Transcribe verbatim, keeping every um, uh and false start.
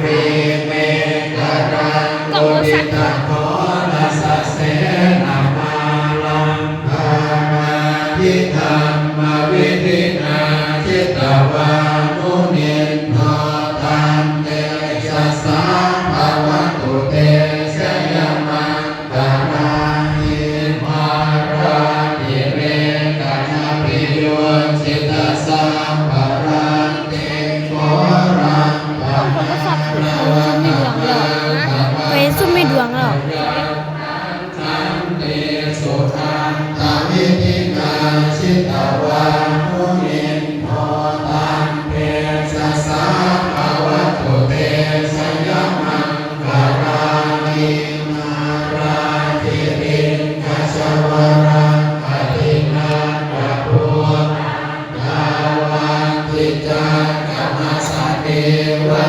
Grīmekhalaṃ uditaghorasasenamāraṃ dānādidhammavidhinā jitavā munindo taṃ tejasā bhavatu te jayamaṅgalāni. Mārātirekam abhiyujjhitasabbarattiṃ ghoraṃ โทรศัพท์ผมมันไม่ดวงแล้ว ไปซุ่มไม่ดวงแล้ว Santisudantavidhinā jitavā munindo taṃ tejasā bhavatu te jayamaṅgalāni. Nāḷāgiriṃ gajavaraṃ atimattabhūtaṃ dāvaggicakkam asanīva